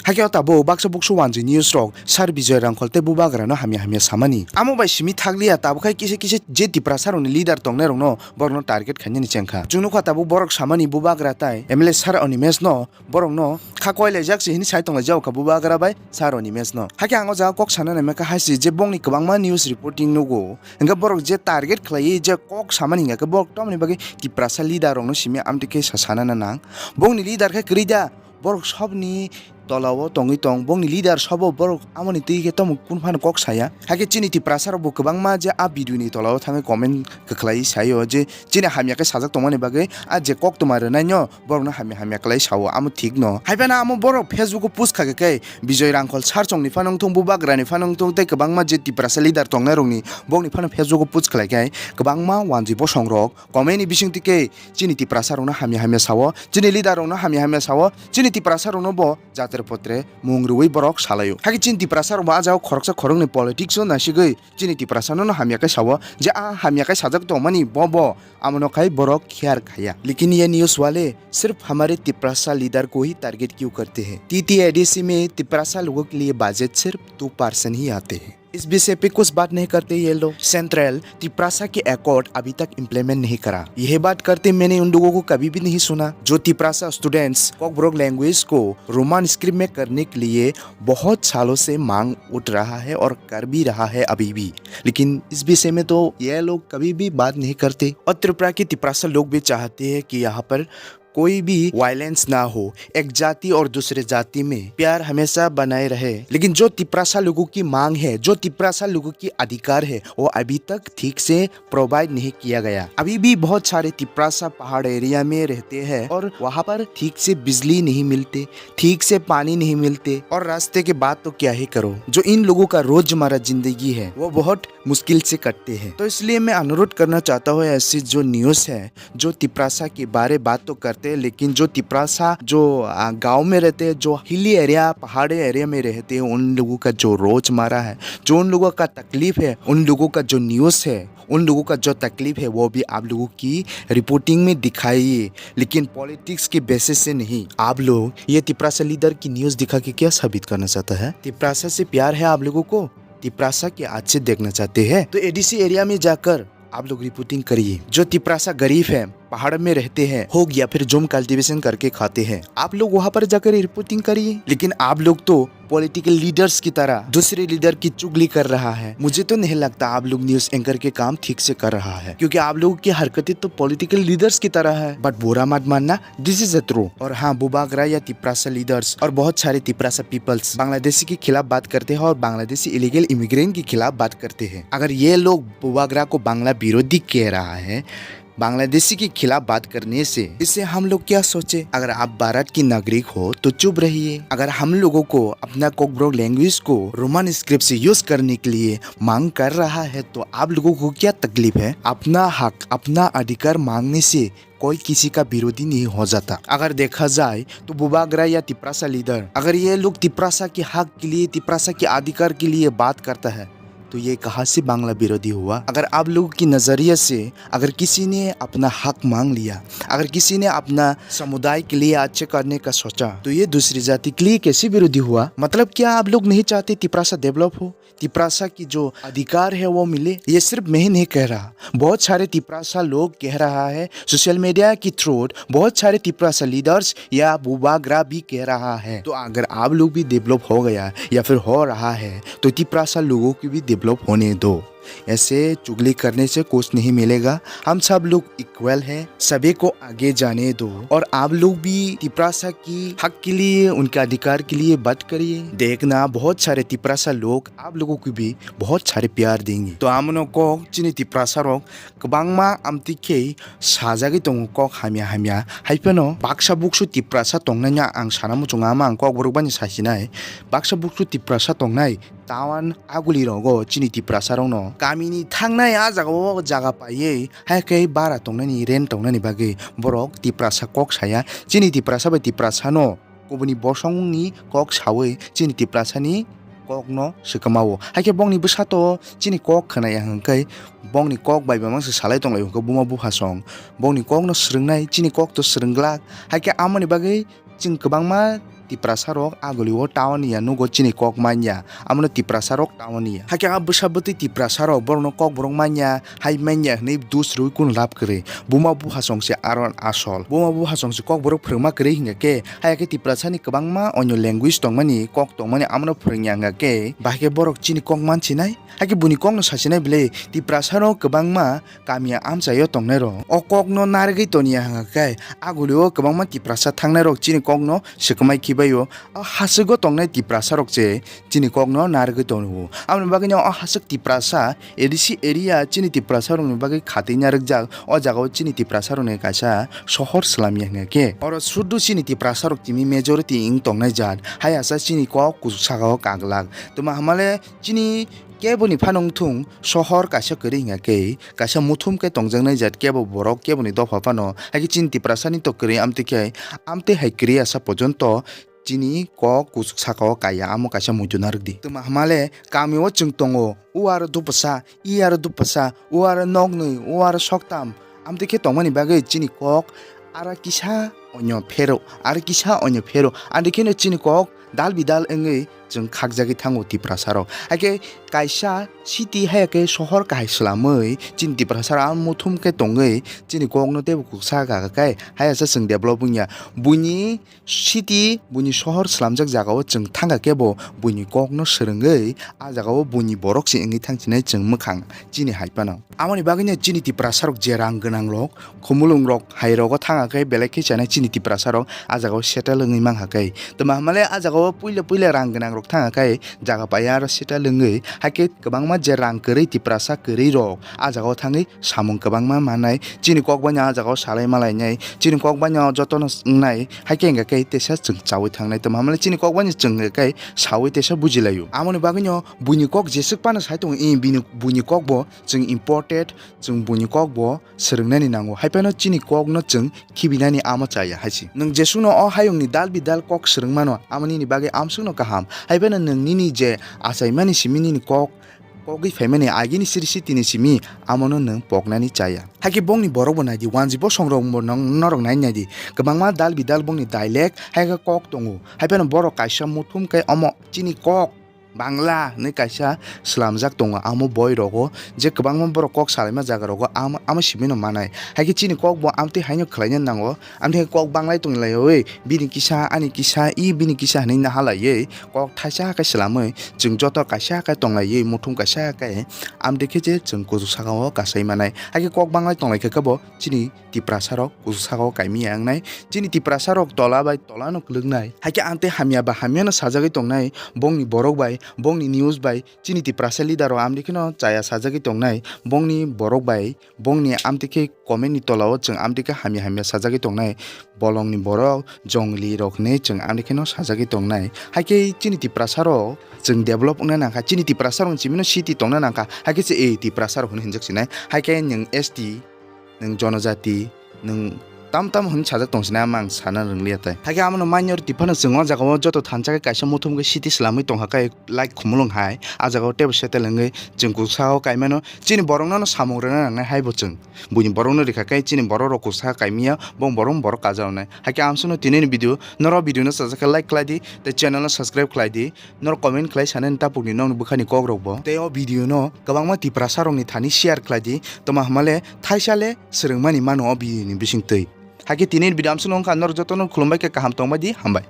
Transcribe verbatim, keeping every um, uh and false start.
Hakhe o tabuk baksa buksu wanjwi news rok Sir Bijoy Rangkhol tei Bubagra no hamya hamya samani. Amo bai simi thakliya, tabuk hai kisa kisa je Tiprasa rokni leader tongnai rokno borokno target khainani chengkha. Chwng nukha tabuk borok samani Bubagra tai M L A Sir Animesh no borokno kha koilaijak se hini sai tonglaijak kha Bubagra bai Sir Animesh no. Hakhe ang o jaga kok sana naimaka hai se je bongni kwbangma news reporting nugo. Hingke borok je target khlaiwi je kok samani hingka khe borok tamoni bagwi Tiprasa leader rokno simi amtwi khe sa sana nang. Bongni leader khe kwrwi da, borok sobni tolao tongwi tong, bongni leader sobo borok amoni twi khe tamo kun phano kok saya. Hakhe chini Tiprasa rokbo kwbangma je a video ni tolao thangwi comment kwkhlai saio je chini hamya khe sajak tongmani bagwi a je koktwma rwnaino borokno hamya hamya kwlai sao, amo thik no. Haiphano amo borok Facebook o post kha khe Bijoy Rangkhol Sarchongni phano wngthung, Bubagrani phano wngthung tei kwbangma je Tiprasa leader tongnai rokni bongni phano Facebook o post khlai khe kwbangma wanjwi bosong rok comment ni bisingtwi khe chini Tiprasa rokno hamya hamya sao, chini leader rokno hamya hamya sao, chini Tiprasa rokno bo jatre potre mung rwui borok salaio. Hakhe chini Tiprasa rokbo a jagao khoroksa khoroknwi politics o naisigwi chini Tiprasa no hamya khe sao, je a hamya khe sajak tongmani bo bo amono khai borok care khaya. लेकिन ये न्यूज़ वाले सिर्फ हमारे तिपरासा लीडर को ही टारगेट क्यों करते हैं? टीटीएडीसी में तिपरासा लोगों के लिए बजट सिर्फ टू परसेंट ही आते हैं। इस विषय पे कुछ बात नहीं करते ये लोग। सेंट्रल तिपरासा के अकॉर्ड अभी तक इम्प्लीमेंट नहीं करा। यह बात करते मैंने उन लोगों को कभी भी नहीं सुना जो तिपरासा स्टूडेंट्स कोकबोरोक लैंग्वेज को रोमन स्क्रिप्ट में करने के लिए बहुत सालों से मांग उठ रहा है और कर भी रहा है अभी भी। लेकिन इस विषय में तो ये लोग कभी भी बात नहीं करते। और त्रिपुरा के तिपरासा लोग भी चाहते हैं कि यहाँ पर कोई भी वायलेंस ना हो, एक जाति और दूसरे जाति में प्यार हमेशा बनाए रहे। लेकिन जो तिपरासा लोगों की मांग है, जो तिपरासा लोगों की अधिकार है, वो अभी तक ठीक से प्रोवाइड नहीं किया गया। अभी भी बहुत सारे तिपरासा पहाड़ एरिया में रहते हैं और वहाँ पर ठीक से बिजली नहीं मिलते, ठीक से पानी नहीं मिलते और रास्ते की बात तो क्या ही करो। जो इन लोगों का रोजमर्रा जिंदगी है, वो बहुत मुश्किल से कटते हैं। तो इसलिए मैं अनुरोध करना चाहता हूँ, ऐसी जो न्यूज़ है, जो तिपरासा के बारे बात तो करते हैं, लेकिन जो तिपरासा जो, आ, गांव में रहते हैं, जो हिली एरिया, पहाड़ी एरिया में रहते हैं, उन लोगों का जो रोजमर्रा है, जो उन लोगों का तकलीफ है, उन लोगों का जो न्यूज़ है, उन लोगों का जो तकलीफ है, वो भी आप लोगों की रिपोर्टिंग में दिखाइए, लेकिन पॉलिटिक्स के बेसिस से नहीं। आप लोग ये तिपरासा लीडर की न्यूज़ दिखा के क्या साबित करना चाहता है? तिपरासा से प्यार है आप लोगों को? तिपरासा के अच्छे देखना चाहते हैं तो एडीसी एरिया में जाकर आप लोग रिपोर्टिंग करिए। जो तिपरासा गरीब है, पहाड़ में रहते हैं, होग या फिर जूम कल्टीवेशन करके खाते हैं, आप लोग वहां पर जाकर रिपोर्टिंग करिए। लेकिन आप लोग तो पॉलिटिकल लीडर्स की तरह दूसरे लीडर की चुगली कर रहा है। मुझे तो नहीं लगता आप लोग न्यूज़ एंकर के काम ठीक से कर रहा है, क्योंकि आप लोगों की हरकतें तो पॉलिटिकल लीडर्स की तरह है। बट बुरा मत मानना, दिस इज अ ट्रू। और हाँ, बुबागरा या तिपरासा लीडर्स और बहुत सारे तिपरासा पीपल्स बांग्लादेशी के खिलाफ बात करते हैं और बांग्लादेशी इलीगल इमिग्रेंट के खिलाफ बात करते हैं। अगर ये लोग बुबागरा को बांग्ला विरोधी कह रहा है बांग्लादेशी के खिलाफ बात करने से, इससे हम लोग क्या सोचे? अगर आप भारत की नागरिक हो तो चुप रहिए। अगर हम लोगों को अपना कोकबोरोक लैंग्वेज को रोमन स्क्रिप्ट से यूज करने के लिए मांग कर रहा है तो आप लोगों को क्या तकलीफ है? अपना हक, अपना अधिकार मांगने से कोई किसी का विरोधी नहीं हो जाता। अगर देखा जाए तो बुबागरा या तिपरासा लीडर, अगर ये लोग तिपरासा के हक के लिए, तिपरासा के अधिकार के लिए बात करता है तो ये कहाँ से बांग्ला विरोधी हुआ? अगर आप लोगों की नज़रिए से अगर किसी ने अपना हक मांग लिया, अगर किसी ने अपना समुदाय के लिए अच्छे करने का सोचा, तो ये दूसरी जाति के लिए कैसे विरोधी हुआ? मतलब क्या आप लोग नहीं चाहते तिपरासा डेवलप हो, तिपरासा की जो अधिकार है वो मिले? ये सिर्फ मैं ही नहीं कह रहा, बहुत सारे तिपरासा लोग कह रहा है, सोशल मीडिया की थ्रू बहुत सारे तिपरासा लीडर्स या बुबागरा भी कह रहा है। तो अगर आप लोग भी डेवलप हो गया या फिर हो रहा है तो तिपरासा लोगों की भी डेवलप होने दो। ऐसे चुगली करने से कुछ नहीं मिलेगा। हम सब लोग इक्वल हैं, सभी को आगे जाने दो। और आप लोग भी तिपरासा की हक के लिए, उनके अधिकार के लिए बात करिए। देखना, बहुत सारे तिपरासा लोग आप लोगों को भी बहुत सारे प्यार देंगे। To amono kok chini tiprasa rok kwbangma amtwi khe sajagwi tongo kok hamya hamya. Haiphano baksa buksu tiprasa tongnaino ang sana muchungo, ama ang kokborok bai sasinai. Baksa buksu tiprasa tongnai tawan aguli rogo chini tiprasa rokno kamini thangnai a jagao jaga paiwi hai khe bara tongnani, rent tongnani bagwi borok tiprasa kok saya. Chini tiprasa bai tiprasano kubuni bosongni kok sawi chini tiprasani kokno swkama o. Hakhe bongni bwsato chini kok khwnaya hwnkhe bongni kok bai bamang se salai tonglaio hwnkhe buma buphasong bongni kokno swrwngnai, chini kokto swrwngglak. Hakhe amoni bagwi chwng kwbangma Tiprasa rok aguli o town ya nugo chini kok manya, amono Tiprasa rok town ya. Hakhe a bwsa bwtwi Tiprasa rok borokno kok borok manya, hai manya hwnwi dus rwi kun lab kwrwi. Buma buha song se aro asol. Buma buha song se kok borok phwrwngma kwrwi hingya khe, haya khe Tiprasa ni kwbangma onyo language tongmani, kok tongmani amono phwrwngya hingya khe, bahai khe borok chini kok mansinai. Hakhe buni kokno sasinai bwle Tiprasa rok kwbangma kamia amchaio tongnairok o kokno narwgwi toniya hwnga khe, agulio kwbangma Tiprasa thangnairok chini kokno swkmai khibaio. O haswgo tongnai Tiprasarok se chini kokno narwgwi tongo. Aboni bagwino o haswk Tiprasa A D C area chini Tiprasarokni bagwi khatwi narwkjak. O jagao chini Tiprasarokni kaisa sohor swlamya hwnga khe, oro suddo chini Tiprasarok timi majority wng tongnai jat. Hai asa chini kok kuchuk sakao kaglak. Twma hamale chini keboni phano wngthung sohor kaisa kwrwi hwnga khe, kaisa muthum khe tongjaknai jat kebo borok keboni dopha phano, hai khe chini Tiprasani to kwrwi amtwi khe, amtwi hai kwrwi asa pojonto chini kok kuchuk sakao kaiya, amo kaisa muitu narwkdi. Twma hamale kamio chwng tongo, o aro dupasa, i aro dupasa, o aro noknwi, o aro soktam, amtwi khe tongmani bagwi chini kok ara kisa onyo phero, ara kisa onyo phero, andikhe no chini kok dal bidal wngwi chwng khakjagwi thango Tiprasarok. Hakhe kaisa city haya khe sohor kahai swlamwi chini Tiprasarok ang muthum khe tongwi chini kokno teibo kuksa kha khe haya se chwng develop wngya. Buini city, buini sohor swlamjak jagao chwng thangkha khe bo buini kokno swrwngwi a jagao buini borok se wngwi thangsinai chwng mwkhang chini hai phano. Amoni bagwino chini Tiprasarok je rang gwnangrok, khumulungrok, hairogo thangkha khe belai khe chanai chini Tiprasarok a jagao settle wngwi mankha khe. Twma hamale a jagao puila puila rang gwnangrok thangkha khe jaga paiya aro settle wngwi, hakhe kwbangma je rang kwrwi Tiprasa kwrwirok a jagao thangwi samung kwbangma mannai. Chini kok baino a jagao salai malainai, chini kok baino jotono wngnai, hakhe hwnkha khe teisa chwng chaui thangnai. Twma hamale chini kok baino chwng hwnkha khe saui teisa bujilaio. Amoni bagwino buini kok jeswk phano sai tongo, i bini, buini kok bo chwng important, chwng buini kok bo swrwngnani nango. Hai phano chini kokno chwng khibinani amo chaya hai se. Nwng jesukno o hayungni dal bidal kok swrwngmano, amo nini bagwi amsukno kaham. Hai phano nwng nini je achaimani simi nini kok, kogwi phaimani agini siri sitini simi, amono nwng poknani chaya. Hakhe bongni borokbo naidi, wanji bosongrokbo nong-, norok nai naidi. Kwbangma dal bidal bongni dialect, hai khe kok tongo. Hai phano borok kaisa muthum khe omo chini kok Bangla hwnwi kaisa swlamjak tongo, amo boi rogo je kwbangma borok kok salaima jaga rogo amo, amo simino manai. Hai khe chini kok bo amtwi haino khlaina nango, amtwi kok banglai tonglaio, oi bini kisa, ani kisa, i bini kisa hwnwi nahalaiwi kok thaisa khe swlamwi chwng joto kaisa khe tonglaiwi, muthung kaisa khe amtwi khe je chwng kuchuk sakao kasai manai. Hai khe kok banglai tonglai khe khe bo chini Tiprasarok kuchuk sakao kaimiya wngnai. Chini Tiprasarok tola bai tolano kwlwknai. Hai khe amtwi hamya ba hamyano sajagwi tongnai, bongni borok bai, bongni news bai, chini Tiprasa leader rok amtwi kheno chaya sajagwi tongnai, bongni borok bai, bongni amtwi khe comment ni tolao chwng amtwi khe hamya hamya sajagwi tongnai, bolongni borok, jongli rok hinwi chwng amtwi kheno sajagwi tongnai. Hai khe chini Tiprasarok chwng develop wngna nangkha, chini Tiprasarok chimino city tongna nangkha, hai khe se ei Tiprasarok hinwi hinjak sinai, hai khe nwng S T, nwng jonojati, nwng tam tam hwnwi sajak tong sinai, ama ang sana rwngliya tai. Hakhe amono mainyo rwtwi phano chwng o jagao joto thansa khe kaisa muthum khe city swlamwi tongkha khe like khumulwng hai, a jagao teibo settle wngwi chwng kuchuk sakao kaimano. Chini borokno no samung rwna nangnai hai bo chwng. Buini borokno rikha khe chini borok rok kuchuk sakao kaimiya, bong borok borok kajawnai. Hakhe amsukno tinini video, norok video no sajak khe like khlai di, tei channel no subscribe khlai di. Norok comment khlai sanani tapukni nokni bwkhani kokrokbo. Tei o video no kwbangma Tiprasa rokni thani share khlai di. Tongma hwnmale thaisa le swrwngmani mano o video ni bisingtwi. Hakhe tini video amsukno wngkha, norok jotono khulumbai khe kaham tongbai di, hambai.